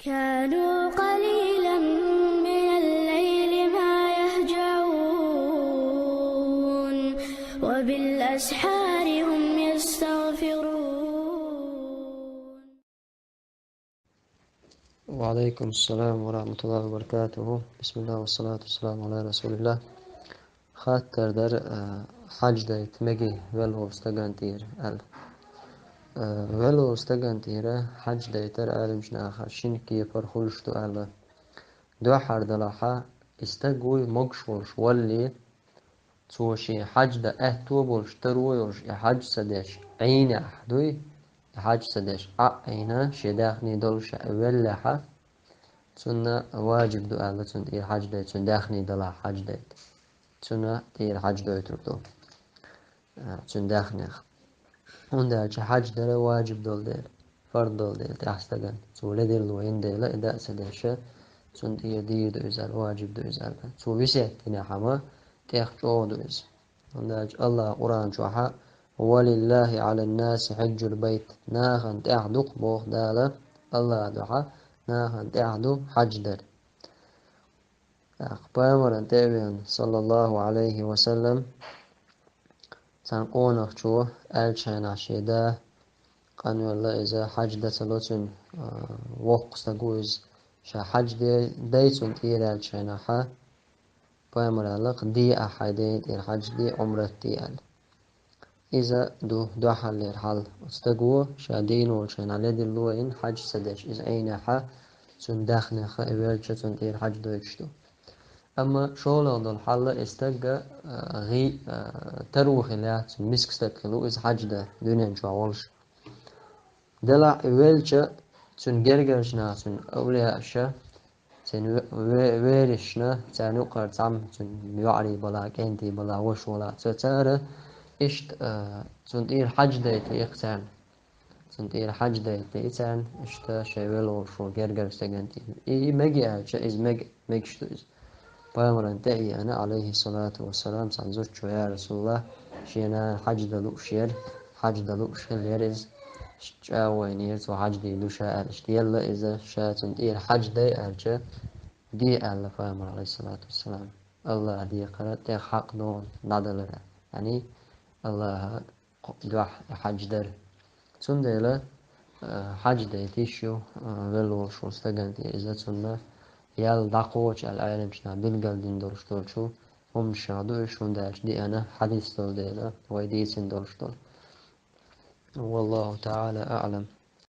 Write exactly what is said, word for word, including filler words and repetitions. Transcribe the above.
كانوا قليلا من الليل ما يهجعون، وبالأسحار هم يستغفرون. وعليكم السلام ورحمة الله وبركاته. بسم الله والصلاة والسلام على رسول الله. Хаттар дар, а, хьаьж дайта мегий велла волчу стагана тӀера аьлла. А, велла волчу стагана тӀера хьаьж дайтар Ӏеламчу наха шина кепара хуьлуш ду аьлла. Дуьххьара делахь, и стаг вуй могуш волуш валале, цо шен хьаьж дан аьтто болуш таро йолуш и хьаьж ца деш Ӏийнехь дуй, и хьаьж ца деш Ӏа а Ӏийна, шен даьхни долуш а веллехь, цунна важиб ду аьлла, цунна тӀера хьаьж дайта, цуьнан даьхни далахь хьаьж дайта. Цунна тӀера хьаьж дойтур ду, а, цуьнан даьхнех. ХӀунда аьлча хьаьж дар важиб долу дела, фард долу дела тӀехь стагана. Цо ледарло йина дела, и даа ца деш, цунна тӀера дийр ду иза аьлла, важиб ду иза аьлла. Цо весет динехь ма тӀех чӀогӀа ду иза. ХӀунда аьлча Аллаха Къуръан чохь: «ولله على الناس حج البيت». Нахана тӀехь ду-кх, боху Дала, Аллаха дуьхьа нахана тӀехь ду хьаьж дар. ТӀаккха Пайхамарна тӀе а веана, саллаллаху Ӏалайхи ва саллам, цхьана къонахчо аьллачу хенахь шен да къанвелла, иза хьаьж дан ца ло цуьнан, а, воккха стаг ву иза, ша хьаьж де-, дай цунна тӀера аьллачу хенахь, Пайхамара аьлла-кх: «Де ахь хьайн ден тӀера хьаьж, де, Ӏумрат де», – аьлла. Иза ду дуьххьарлера хьал. Оцу стага ша дийна волчу хенахь ледарло йина хьаьж ца деш, иза Ӏийнехь, цуьнан даьхнех и велча, цунна тӀера хьаьж дойтуш ду. Амма шолгӀа долу хьал и стага, а, гӀи-, а, таро хила яц, цуьнан миска стаг хила ву иза хьаьж дан дуьнен чохь волуш. Делахь и велча, цуьнан гергарчу наха, цуьнан авлияаша, цуьнан ве-, ве-, верасашна, царна юккъара цхьамма, цуьнан йоӀарий балахь, кӀентий балахь, ваша валахь, ца-, цара иштта, а, цунна тӀера хьаьж дайта лиъ-кх царна. Цунна тӀера хьаьж дайта лиъ царна, иштта шайн велла волуш волу гергара стагана тӀера. И, и мега аьлча, иза мега, мегаш ду иза. Пайхамарна тӀе а еана, Ӏалайхиссалату вассалам, цхьана зудчо: «Я Расулаллах, шен нана хьаьж дан лууш яра, хьаьж дан лууш хилла яра иза, чӀагӀо йинера цо хьаьж дийр ду ша», – аьлла. Иштта елла иза, ша цунна тӀера хьаьж дай аьлча, де аьлла Пайхамара, Ӏалайхиссалату вассалам. Аллаха декхара тӀех хьакъ догӀу дӀадалара. Яъни, Аллаха кху-, дуьхьа хьаьж дара. Цундела, а, хьаьж дайта йиш ю, а, велла волуш волу стагана тӀера иза, цунна ял дӀакхочу аьлла Ӏеламчу наха билгалдина долуш долчу хӀуманашах ду уьш, хӀунда аьлча деана хьадис долу дела, вай дийцина долуш долу. Валлаху таӀала аӀлам.